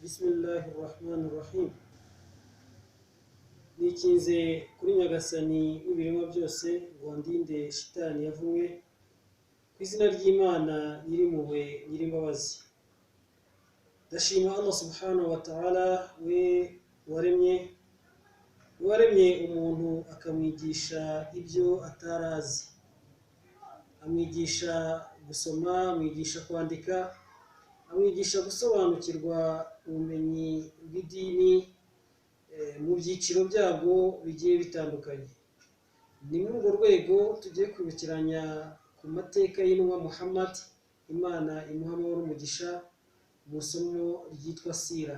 بسم الله الرحمن الرحيم. Nikinze kuri Nyagasani w'ibiremwa byose ngo ndinde shitani yavumwe, ku izina ry'Imana Nyirimpuhwe Nyirimbabazi. Ndashima Allah subhanahu wa ta'ala, we waremye umuntu akamwigisha ibyo atarazi, amwigisha gusoma, amwigisha kwandika, amwigisha gusobanukirwa ubumenyi bw'idini mu byiciro byabwo bigiye bitandukanye. Ni muri urwo rwego tugiye kwibukiranya ku mateka y'intumwa Muhammad, Imana imuha amahoro n'umugisha, mu isomo ryitwa Sira.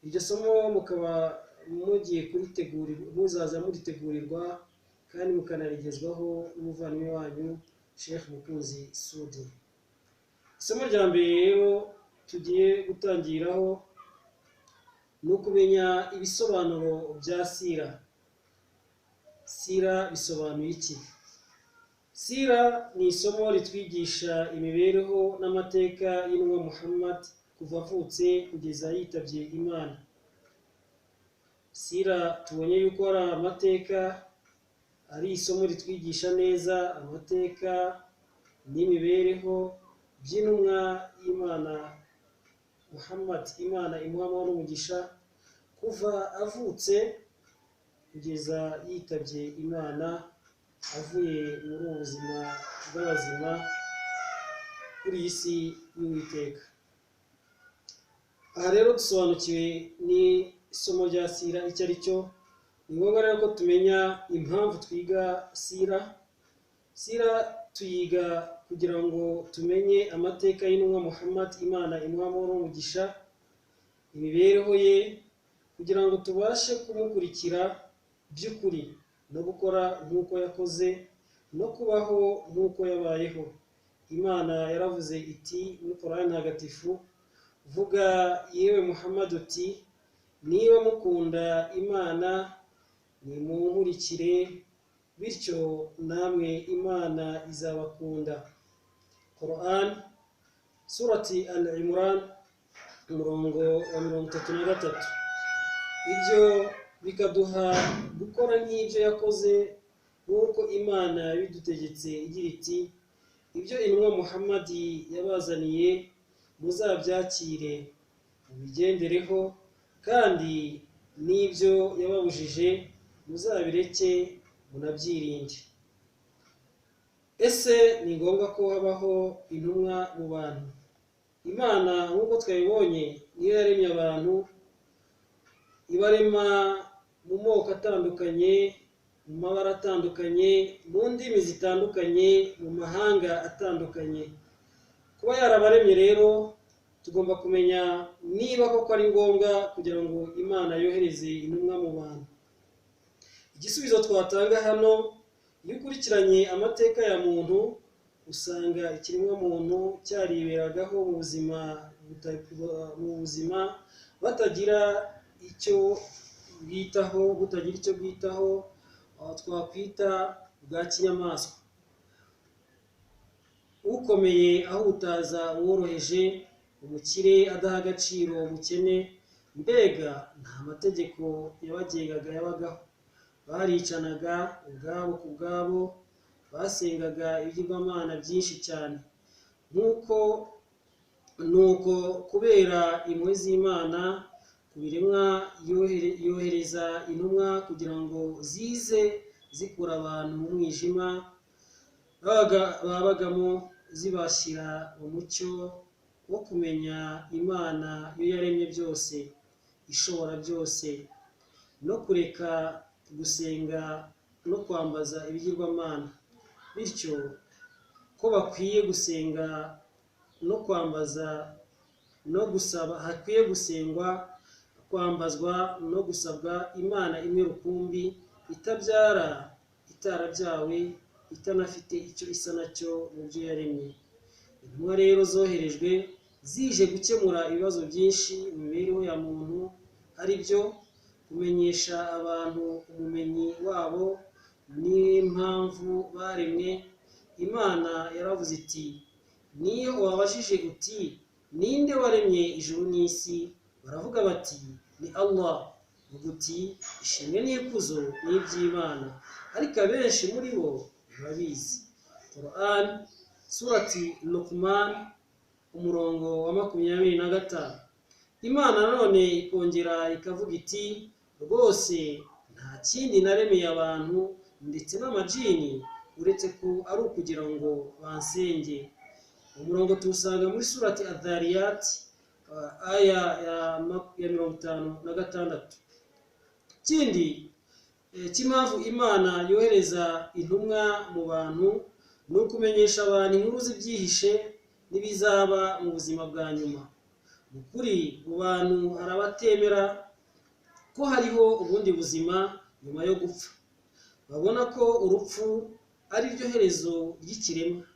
Iryo somo mukaba mugiye kuritegurirwa, muzaza muritegurirwa kandi mukanarigezwaho n'umuvandimwe wanyu Sheikh Mukunzi Sudi. Isomo rya mbere rero tugiye gutangiraho ni ukumenya ibisobanuro bya Sira. Sira bisobanuye iki? Sira ni isomo ritwigisha imibereho n'amateka y'intumwa Muhammad kuva avutse kugeza yitabye Imana. Sira tubonye yuko ari amateka, ari isomo ritwigisha neza amateka n'imibereho by'intumwa y'Imana Muhammad, Imana imuha amahoro n'umugisha, kuva avutse kugeza yitabye Imana, avuye muri ubu buzima bw'abazima kuri iyi si y'Uwiteka. Aha rero dusobanukiwe n'isomo rya Sira icyo ari cyo. Ni ngombwa rero ko tumenya impamvu twiga Sira. Sira tuyiga kugira ngo tumenye amateka y'intumwa Muhammad, Imana imuha amahoro n'umugisha, imibereho ye, kugira ngo tubashe kumukurikira by'ukuri no gukora nk'uko yakoze no kubaho nk'uko yabayeho. Imana yaravuze iti muri Korani Ntagatifu: "Vuga yewe Muhammad uti niba mukunda Imana nimunkurikire, bityo namwe Imana izabakunda." Quran Surati Al-Imran, umurongo wa 33. Ibyo bikaduha gukora nk'ibyo yakoze, nk'uko Imana yabidutegetse igira iti: "Ibyo intumwa Muhammad yabazaniye muzabyakire mubigendereho, kandi n'ibyo yababujije muzabireke munabyirinde." Ese ni ngombwa ko habaho intumwa mu bantu? Imana nk'uko twabibonye niyo yaremye abantu, ibarema mu moko atandukanye, mu mabara atandukanye, mu ndimi zitandukanye, mu mahanga atandukanye. Kuba yarabaremye rero, tugomba kumenya niba koko ari ngombwa kugira ngo Imana yohereze intumwa mu bantu. Igisubizo twatanga hano, iyo ukurikiranye amateka ya muntu, usanga ikiremwa muntu cyariberagaho mu buzima batagira icyo bwitaho, butagira icyo bwitaho, twakwita bwa kinyamaswa. Ukomeye ahutaza uworoheje, umukire adaha agaciro umukene, mbega nta mategeko yabagengaga yabagaho. Baricanaga ubwabo ku bwabo, basengaga ibigirwamana byinshi cyane. Nk'uko nuko kubera impuhwe z'Imana ku biremwa, yohereza intumwa kugira ngo zize zikura abantu mu mwijima babagamo, zibashyira mu mucyo wo kumenya Imana yo yaremye byose, ishobora byose, no kureka gusenga no kwambaza ibigirwamana, bityo ko bakwiye gusenga no kwambaza no gusaba, hakwiye gusengwa, kwambazwa no gusabwa Imana imwe rukumbi, itabyara, itarabyawe, itanafite icyo isa nacyo mu byo yaremye. Intumwa rero zoherejwe zije gukemura ibibazo byinshi mu mibereho ya muntu, ari byo kumenyesha abantu umumenyi wabo n'impamvu baremwe. Imana yaravuze iti: "Niyo wabajije uti ninde waremye ijuru n'isi?" Baravuga bati: "Ni Allah." Vuga uti: "Ishimwe n'ikuzo ni iby'Imana, ariko abenshi muri bo ntibabizi." Quran, Surati Luqman, umurongo wa 25. Imana nanone ikongera ikavuga iti: "Rwose nta kindi naremeye abantu ndetse n'amajini uretse ko ari ukugira ngo bansenge." Umurongo tuwusanga muri Surati Adhariyat, aya ya 56. Ikindi cy'impamvu Imana yohereza intumwa mu bantu ni ukumenyesha abantu inkuru z'ibyihishe n'ibizaba mu buzima bwa nyuma. Mu kuri, mu bantu hari abatemera ko hariho ubundi buzima nyuma yo gupfa, babona ko urupfu ari ryo herezo ry'ikiremwa.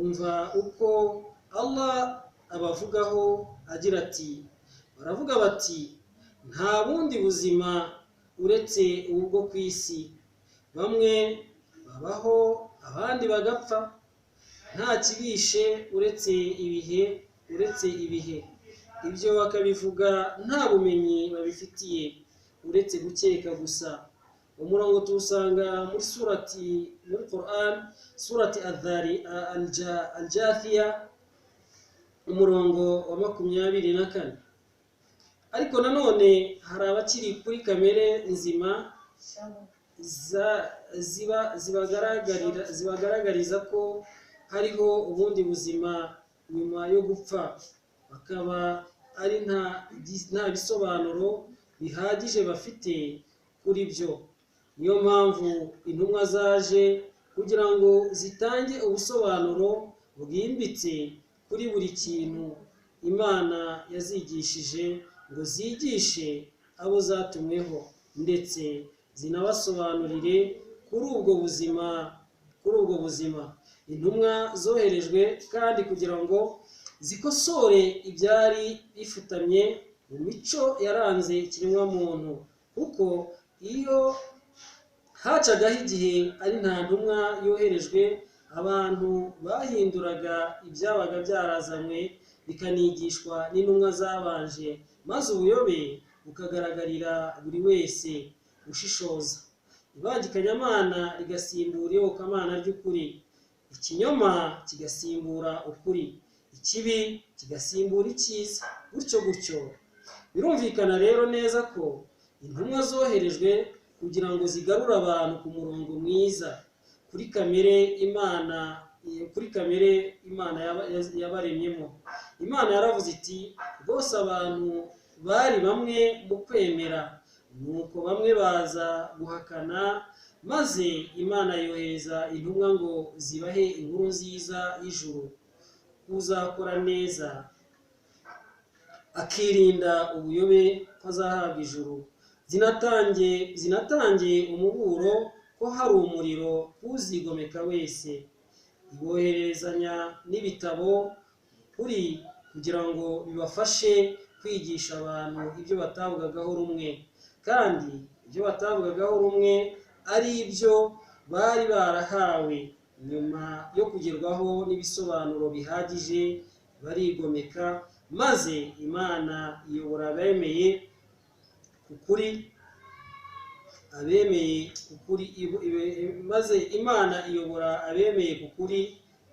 Umva uko Allah abavugaho agira ati: "Baravuga bati: 'Nta bundi buzima uretse ubu bwo ku isi.' Bamwe babaho, abandi bagapfa. Nta kibishe uretse ibihe.' Ibyo bakabivuga nta bumenyi babifitiye uretse gukeka gusa." Umurongo tuwusanga muri surati, muri Quran, Surati Adhari Aljathiya, umurongo wa 24. Ariko nanone hari abakiri kuri kamere nzima zibagaragariza ko hariho ubundi buzima nyuma yo gupfa, bakaba ari nta bisobanuro bihagije bafite kuri byo. Niyo mpamvu intumwa zaje kugira ngo zitange ubusobanuro bwimbitse kuri buri kintu Imana yazigishije, ngo zigishe abo zatumweho, ndetse zinabasobanurire kuri ubwo buzima. Intumwa zoherejwe kandi kugira ngo zikosore ibyari bifutamye mu mico yaranze ikiremwamuntu, kuko iyo hacagaho igihe ari nta ntumwa yoherejwe, abantu bahinduraga ibyabaga byarazanywe bikanigishwa n'intumwa zabanje, maze ubuyobe bukagaragarira buri wese ushishoza, ibangikanyamana rigasimbura iyobokamana ry'ukuri, ikinyoma kigasimbura ukuri, ikibi kigasimbura icyiza, gutyo gutyo. Birumvikana rero neza ko intumwa zoherejwe kugira ngo zigarure abantu ku murongo mwiza, kuri kamere Imana yabaremyemo. Imana yaravuze iti: "Rwose abantu bari bamwe mu kwemera, nuko bamwe baza guhakana, maze Imana yohereza intumwa ngo zibahe inkuru nziza y'ijuru, uzakora neza akirinda ubuyobe ko azahabwa ijuru, zinatange umuburo ko hari umuriro uzigomeka wese. Ibohererezanya n'ibitabo kuri kugira ngo bibafashe kwigisha abantu ibyo batavugagaho rumwe, kandi ibyo batavugagaho rumwe ari ibyo bari barahawe. Nyuma yo kugerwaho n'ibisobanuro bihagije, barigomeka, maze Imana iyobora abemeye ku kuri, abemeye ku kuri maze Imana iyobora abemeye ku kuri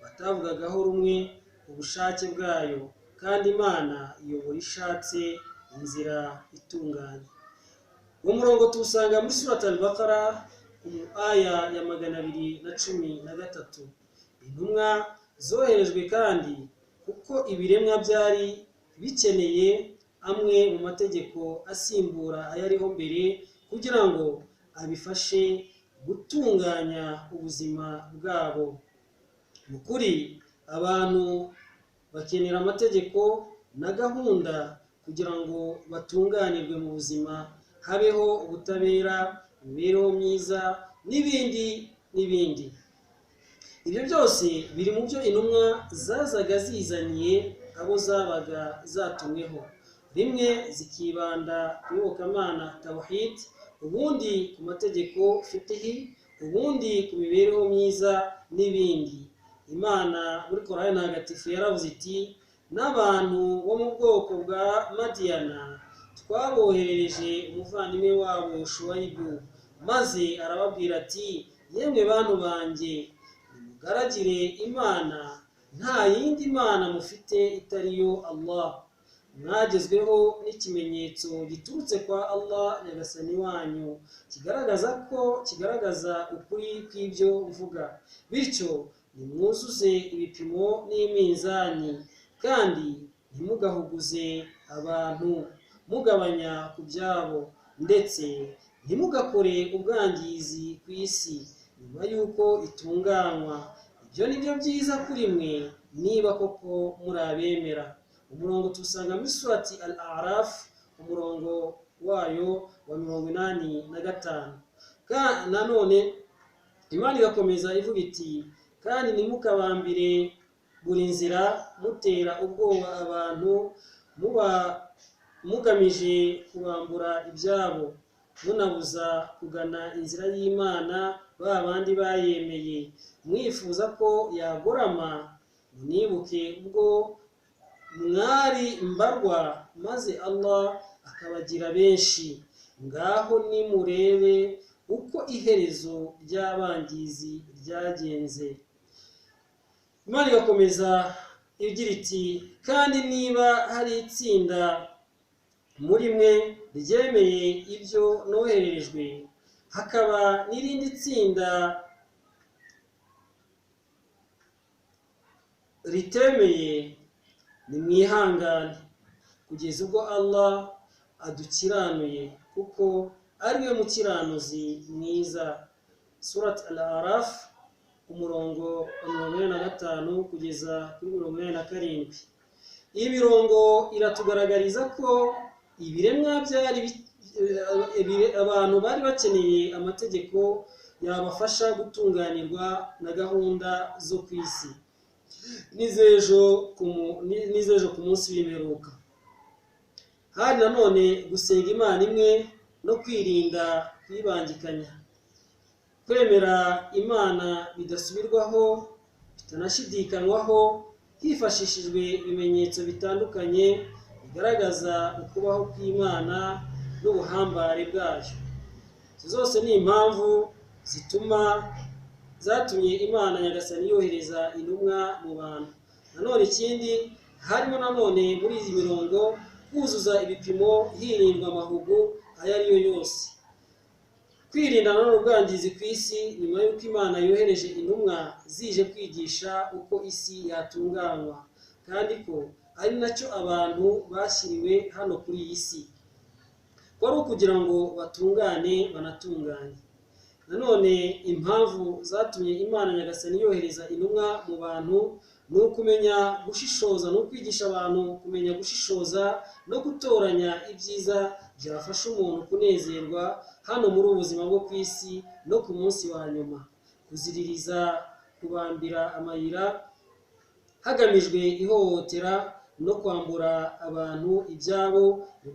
batavugagaho rumwe ubushake bwayo, kandi Imana iyobora ishatse inzira itunganye." Uwo murongo tuwusanga muri Surat Al-Baqara, ku aya ya 213. Intumwa zoherejwe kandi kuko ibiremwa byari bikeneye amwe mu mategeko asimbura ayariho mbere, kugira ngo abifashe gutunganya ubuzima bwabo. Mu kuri, abantu bakenera amategeko na gahunda kugira ngo batunganirwe mu buzima, habeho ubutabera, imibereho myiza n'ibindi n'ibindi. Ibyo byose biri mu byo intumwa zazaga zizaniye abo zabaga zatumweho, rimwe zikibanda ku iyobokamana, tawhid, ubundi ku mategeko, fiqhi, ubundi ku mibereho myiza n'ibindi. Imana muri Korani Ntagatifu yaravuze iti: N'abantu bo mu bwoko bwa Madiyana twaboherereje umuvandimwe wabo Shuwayibu, maze arababwira ati: yemwe bantu banjye, nimugaragire Imana, nta yindi mana mufite itari yo Allah. Mwagezweho n'ikimenyetso giturutse kwa Allah Nyagasani wanyu, kigaragaza ukuri kw'ibyo mvuga. Bityo nimwuzuze ibipimo n'iminzani, kandi ntimugahuguze abantu mugabanya ku byabo, ndetse ntimugakore ubwangizi ku isi nyuma y'uko itunganywa. Ibyo ni byo byiza kuri mwe niba koko muri abemera. Umurongo tusanga muri surati Al-A'raf, umurongo wayo wa 85. Nanone Imana igakomeza ivuga iti: kandi ntimukabambire buri nzira mutera ubwoba abantu mugamije kubambura ibyabo, munabuza kugana inzira y'Imana ba bandi bayemeye, mwifuza ko yagorama. Munibuke ubwo mwari mbarwa, maze Allah akabagira benshi. Ngaho nimurebe uko iherezo ry'abangizi ryagenze. Imana igakomeza igira iti: kandi niba hari itsinda muri mwe ryemeye ibyo nohererejwe, hakaba n'irindi tsinda ritemeye, nimwihangane kugeza ubwo Allah adukiranuye, kuko ari we mukiranuzi mwiza. Surat Al-A'raf, umurongo wa 45 kugeza kuri 47. Iyi mirongo iratugaragariza ko ibiremwa byari abantu bari bakeneye amategeko yabafasha gutunganirwa na gahunda zo ku isi n'izejo ku munsi w'imperuka. Hari nanone gusenga Imana imwe no kwirinda kuyibangikanya, kwemera Imana bidasubirwaho bitanashidikanywaho, hifashishijwe ibimenyetso bitandukanye bigaragaza ukubaho kw'Imana n'ubuhambare bwayo. Izo zose ni impamvu zatumye Imana Nyagasani yohereza intumwa mu bantu. Nanone ikindi harimo nanone muri iyi mirongo kuzuza ibipimo hirindwa amahugu ayo ari yo yose, kwirinda nanone ubwangizi ku isi nyuma y'uko Imana yohereje intumwa zije kwigisha uko isi yatunganywa, kandi ko ari nacyo abantu bashyiriwe hano kuri iyi si, ko ari ukugira ngo batungane banatunganye. Nanone impamvu zatumye Imana Nyagasani yohereza intumwa mu bantu ni ukumenya gushishoza, no kwigisha abantu kumenya gushishoza no gutoranya ibyiza byafasha umuntu kunezerwa hano muri ubu buzima bwo ku isi no ku munsi wa nyuma, kuziririza kubambira amayira hagamijwe ihohotera no kwambura abantu ibyabo.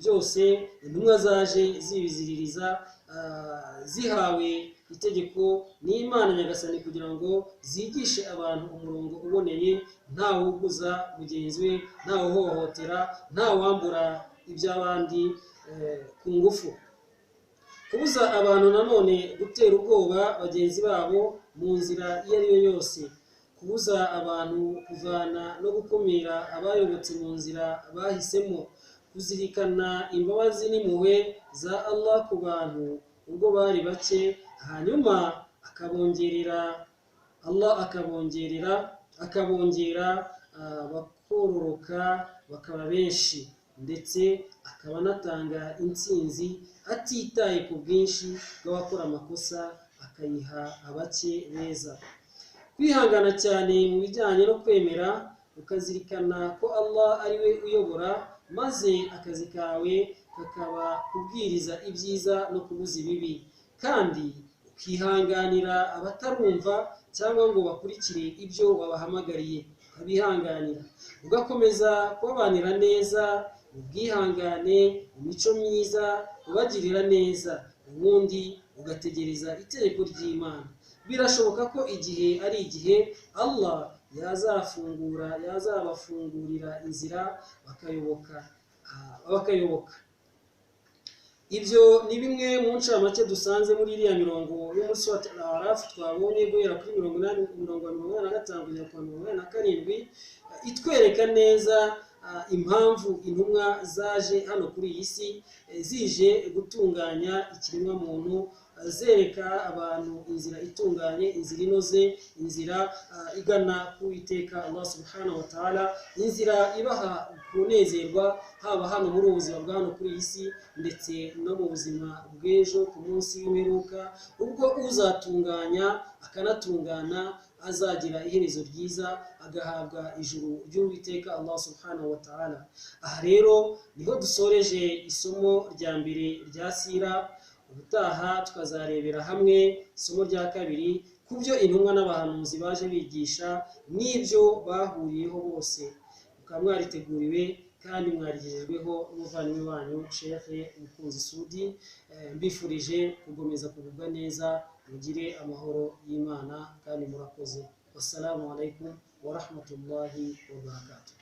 Byose intumwa zaje zibiziririza zihawe itegeko n'Imana Nyagasani kugira ngo zigishe abantu umurongo uboneye, nta wuguza mugenzi we, nta uhohotera, nta wambura iby'abandi ku ngufu. Kubuza abantu nanone gutera ubwoba bagenzi babo mu nzira iyo ari yo yose, kubuza abantu kuvana no gukumira abayobotse mu nzira bahisemo, kuzirikana imbabazi n'impuhwe za Allah ku bantu ubwo bari bake, hanyuma akabongerera Allah akabongera bakororoka bakaba benshi, ndetse akaba anatanga intsinzi atitaye ku bwinshi bw'abakora amakosa, akayiha abake beza. Kwihangana cyane mu bijyanye no kwemera, ukazirikana ko Allah ari we uyobora, maze akazi kawe kakaba kubwiriza ibyiza no kubuza ibibi, kandi ukihanganira abatarumva cyangwa ngo bakurikire ibyo wabahamagariye, ukabihanganira, ugakomeza kubabanira neza mu bwihangane, mu mico myiza, ubagirira neza, ubundi ugategereza itegeko ry'Imana. Birashoboka ko igihe ari igihe Allah yazabafungurira inzira bakayoboka. Ibyo ni bimwe mu ncamake dusanze muri iriya mirongo yo muri Surat Al-A'raf twabonye guhera kuri 85 kugera ku 87, itwereka neza impamvu intumwa zaje hano kuri iyi si, zije gutunganya ikiremwa muntu, zereka abantu inzira itunganye, inzira inoze, inzira igana ku Uwiteka Allah subhanahu wa ta'ala, inzira ibaha kunezerwa haba hano muri ubu buzima bwa hano kuri iyi si ndetse no mu buzima bw'ejo ku munsi w'imperuka, ubwo uzatunganya akanatungana azagira iherezo ryiza, agahabwa ijuru ry'Uwiteka Allah subhanahu wa ta'ala. Aha rero niho dusoreje isomo rya mbere rya sira. Ubutaha tukazarebera hamwe isomo rya kabiri ku byo intumwa n'abahanuzi baje bigisha n'ibyo bahuriyeho bose. Mukaba mwariteguriwe kandi mwarigejejweho n'umuvandimwe wanyu Sheikh Mukunzi Sudi. Mbifurije gukomeza kugubwa neza, mugire amahoro y'Imana kandi murakoze. Wassalamu alaikum wa rahmatullahi wa barakatuh.